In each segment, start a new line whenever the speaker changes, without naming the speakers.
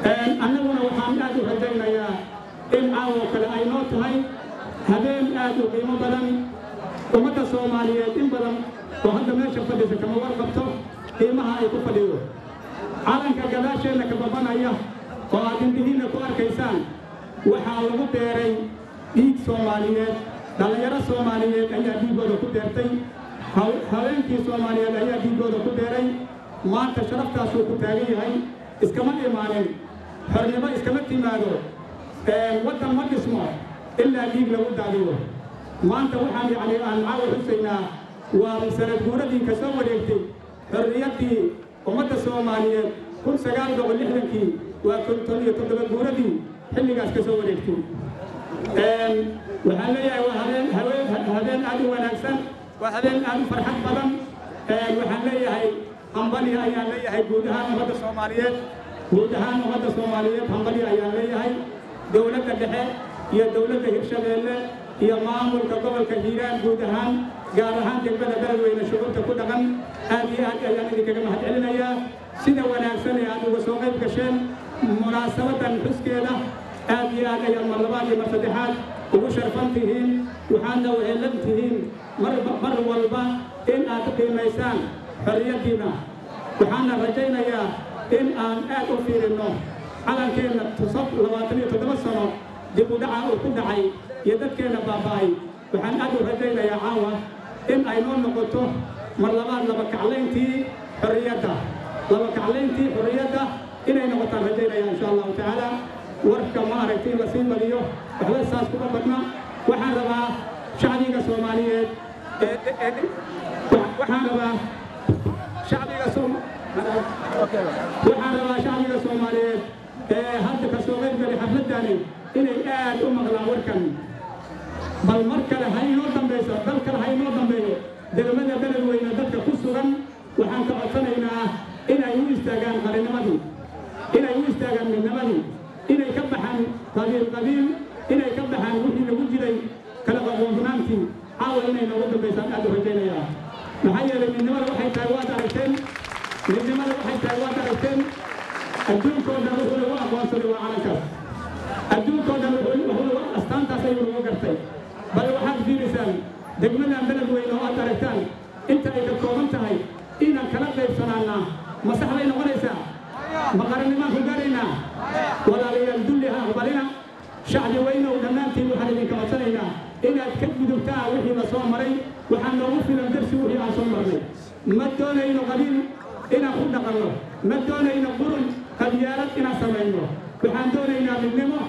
Annaguna waxaan aad u rajaynayaa in caawo kale ay noo tahay habeen aad u qiimo badan. Ummadda Soomaaliyeed in badan oo hadda meesha fadhisa kama warqabto qiimaha ay ku fadhido calanka gadaasheenna ka babanaya oo aad indhihiinna ku arkaysaan. Waxaa lagu beeray dhiig Soomaaliyeed, dhallinyaro Soomaaliyeed ayaa dhiiggooda ku beertay, haweenkii Soomaaliyeed ayaa dhiiggooda ku beeray. Maanta sharaftaasuu ku taagan yahay. Iskama imaanin xornimo, iskama timaado. Waddan ma dhismo ilaa dhiig lagu daadiyo. Maanta waxaan yacni aan caawa xusaynaa waa sanad guuradii ka soo wareegtay xorriyaddii ummadda Soomaaliyeed 1960-kii, waa 57 guuradii xilligaas ka soo wareegtay. Waxaan leeyahay waa habeen habeen habeen aad u wanaagsan, waa habeen aad u farxad badan. Waxaan leeyahay hambali ayaan leeyahay guud ahaan ummadda Soomaaliyeed, guud ahaan ummadda Soomaaliyeed hambali ayaan leeyahay. Dowladda dhexe iyo dowladda Hirshabeelle iyo maamulka gobolka Hiiraan guud ahaan, gaar ahaan degmada Beledweyne, shucuurta ku dhaqan aad iyo aad ayaan idinkaga mahad celinayaa sida wanaagsan ee aad uga soo qayb gasheen munaasabadan xuskeeda. Aad iyo aad ayaan mar labaad iyo mar saddexaad ugu sharfan tihiin, waxaadna wehelan tihiin mar walba in aad qiimaysaan xorriyaddiinna. Waxaana rajaynayaa in aan aad u fiirinno calankeenna 27 sano dib u dhaca uu ku dhacay iyo dadkeenna baaba'ay. Waxaan aad u rajaynayaa caawa in ay noo noqoto mar labaad laba kaclayntii xorriyadda, laba kaclayntii xorriyadda inay noqotaan rajaynaya insha Allahu tacaala. Warka ma aragti in lasii badiyo, waxba saas kuma badna. Waxaan rabaa shacbiga Soomaaliyeed, waxaan rabaa shacbiga, waxaan rabaa shacbiga Soomaaliyeed ee hadda ka soo qayb galay xafladani inay aad u maqlaan warkan. Bal mar kale ha inoo dambayso, dal kale ha inoo dambeeyo. Degmada Beledweyne dadka ku sugan waxaan ka codsanaynaa inay u istaagaan qarannimadii, inay u istaagaan midnimadii, inay ka baxaan qabiil qabiil, inay ka baxaan wixii lagu jiray kala qoqoobnaantii. Caawa inay noogu dambaysaan aad u rajaynayaa, maxaa yeelay midnimada waxay tahay waad aragteen, midnimada waxay tahay waad aragteen. Adduunkoo dhan wuxuu lagu aqoonsaday waa calankaas, adduunkoo dhan wuxuu astaantaas ayuu lagu gartay. Bal waxaad fiirisaan degmadan Beledweyne oo aad aragtaan inta ay ka kooban tahay, inaan kala qaybsanaanaa ma sax bay noqonaysaa? Ma qarannimaan ku gaaraynaa? Walaalayaal, dulli ha aqbalina. Shacbi weynow dhammaantiin waxaan idinka codsanaynaa inaad ka gudubtaan wixii la soo maray. Waxaa noogu filan darsi wixii aan soo marnay. Ma doonayno qabiil inaan ku dhaqanno, ma doonayno qurun qabyaalad inaan samayno. Waxaan doonaynaa midnimo,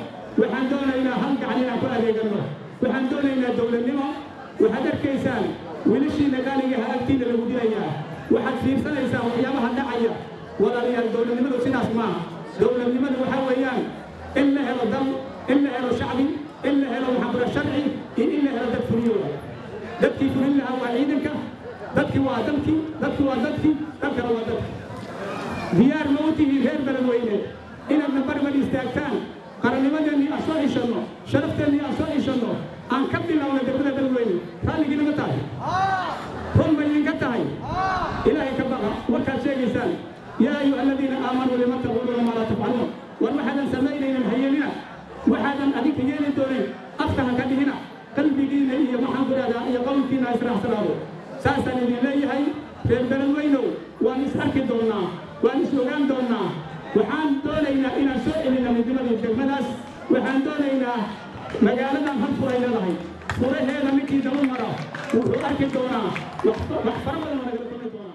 waxaan doonaynaa hal gacan inaan ku adeeganno, waxaan doonaynaa dowladnimo. Waxaad arkaysaan wiilashiina qaaligaha agtiina lagu dilayaa, waxaad fiirsanaysaan waxyaabaha dhacaya. Walaalayaal, dowladnimadu sidaas maaha. Dowladnimadu waxaa weeyaan in la helo dal, in la helo shacbi, in la helo maxaan kula sharci iyo in la helo dad fuliyo. Dadkii fulin lahaa waa ciidanka, dadkii waa dalkii, dadki waa dadkii, dalkana waa dadki. Diyaar ma u tihiin reer Beledweyne inaadna barbar istaagtaan qarannimadeennii aan soo ceshanno, sharafteenii aan soo ceshanno, aan ka bilowna degmada Beledweyne? Raalligiina ma tahay? Run ma idinka tahay? Ilaahay ka baqa warkaad sheegaysaan. Yaa ayuha aladiina aamanuu lima taquuluuna maa laa tafcaluun. War waxaadan samaynaynin hayeelina, waxaadan adinka yeeli doonin afka ha ka dhihina, qalbigiina iyo maxaan ku dhahdaa iyo qowlkiina israacsanaado. Saasaan idin leeyahay reer Beledweynow, waan is arki doonnaa, waan is ogaan doonnaa. Waxaan doonaynaa inaan soo celinna midnimadii degmadaas. Waxaan doonaynaa magaaladan hal furay leedahay, furaheeda ninkii daba mara wuxuu arki doonaa wax fara badan oo nagala kulmi doonaa.